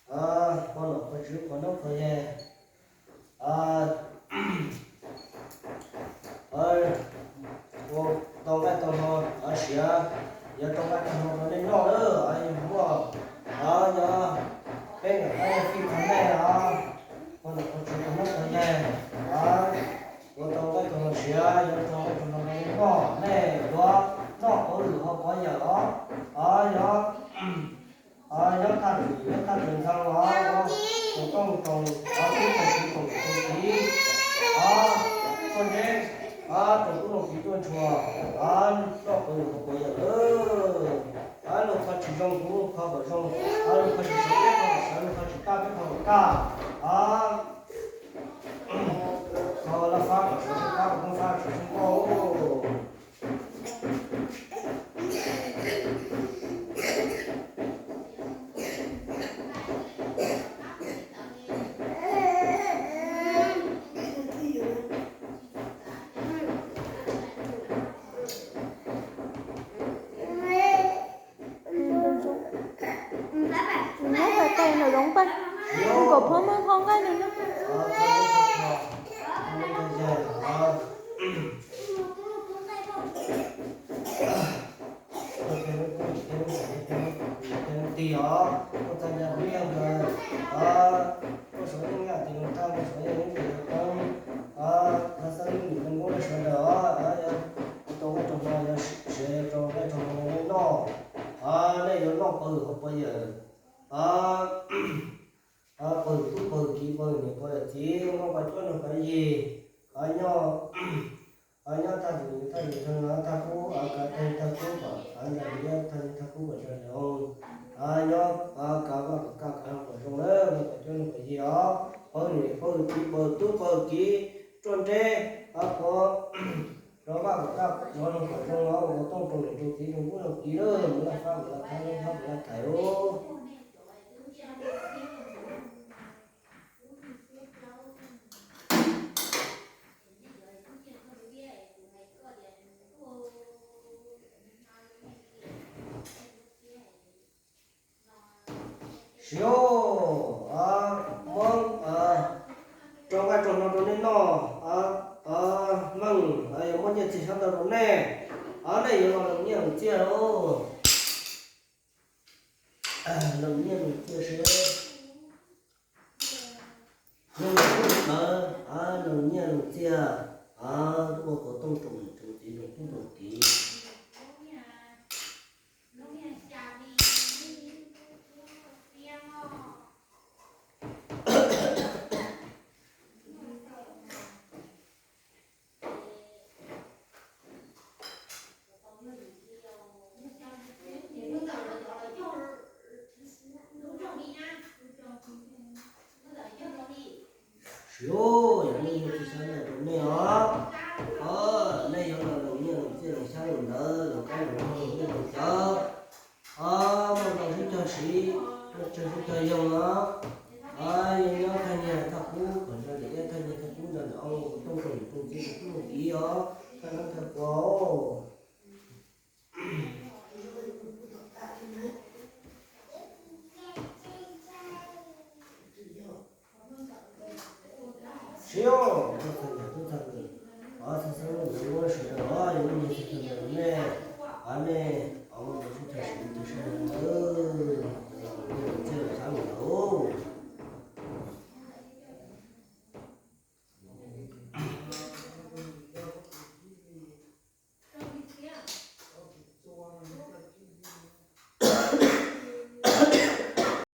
Pog nom pog tswv pog noob pog yaig, ua tau nqaij tau hlo siav, yuav tau nqaij tau hlo rau nej noj lawm, muaj, yog peb niam peb txiv tag nej os, pog nom pog tswv pog noob pog yaig, ua tau nqaij tau hlo siav, yuav tau nqaij tau hlo rau nej noj, nej yuav noj pov lwm hauv pov yawm os, yog nyob thaj lwm nyob thaj lwm ntxhee os, ua tooj toom os, tub toom kiv toom txiv os, tuaj ntseb, tsoom tub toom kiv tuaj ntshua, noj pov lwm hauv pov yawm lawm. Luag qhov tsis zoo kuv, luag qhov kom zoo, luag qhov tsis sawv peb qhov kom sawv, luag qhov tsis kaj peb qhov kom kaj os. Qhov laj fab kom sawv tseem qab, qhov poob fab sawv tseem nkauj. Neb hais tais ntawm zoov paj, kom phab muab qhov nqaij nws noj. Tig os, koj txhais nyas kuv yog ntawd, koj suav yeej yam tis loo tag, koj suav yeej ib tis loo tag, thov xab lub num zoo nkauj nej sawv daws os, yog tau nqaij tau hlo, yog siav tau nqaij tau hlo nej noj, nej yuav noj pawg hauv pawg yawm, pawg tub pawg kiv pawg niam pawg txiv, noj paj cuab noj paj yig, nyob thaj lwm thaj lwm thaj no thaj kub, kav thaj yeeb thaj kub kom kav ntsa liab, thaj yeeb thaj kub kom ntsa liab, nyob kav vaj kom kaj kav zoo kom zoo lawm, noj paj cuab noj paj yig os, pawg niam pawg txiv pawg tub pawg kiv tuaj ntseb, pov rov vaj kom kaj rov zoo kom zoo os, ua tooj rau niam rau txiv rau tub rau kiv lawm, mus laj fab mus laj thaiv, laj fab mus laj thaiv os. Siv, muab rau nqaij rau hlo rau nej noj, meej, yog muab nyiaj txiag xyab ntawv rau nej, nej yuav los loos nyiaj loos txiag lauj. Loos nyiaj loos txiag seb. Yog ntawd, loos nyiaj loos txiag, tuaj ua kauv tooj rau niam rau txiv rau tub rau kiv. Siv, yog nej nyiaj txiag xyab ntawv rau nej os, nej yuav los loos nyiaj loos txiag loos xyab loos ntawv loos kab loos nploog loos nyiaj loos cawv, muaj ntau sib cog siv, muaj tsawg sib cog yoog os. Yeej nyob thaj niag thaj kub kom ntsa liab, thaj niag thaj kub ntsa liab, ua kauv tooj rau niam rau txiv rau tub rau kiv os, thaj nab thaj kua. Siv, koj txhais nyas tub txhais ntxawm, txhais xeeb lub ntawd muab sawv daws os, yog muaj nyiaj txiag txhais ntxawm rau nej.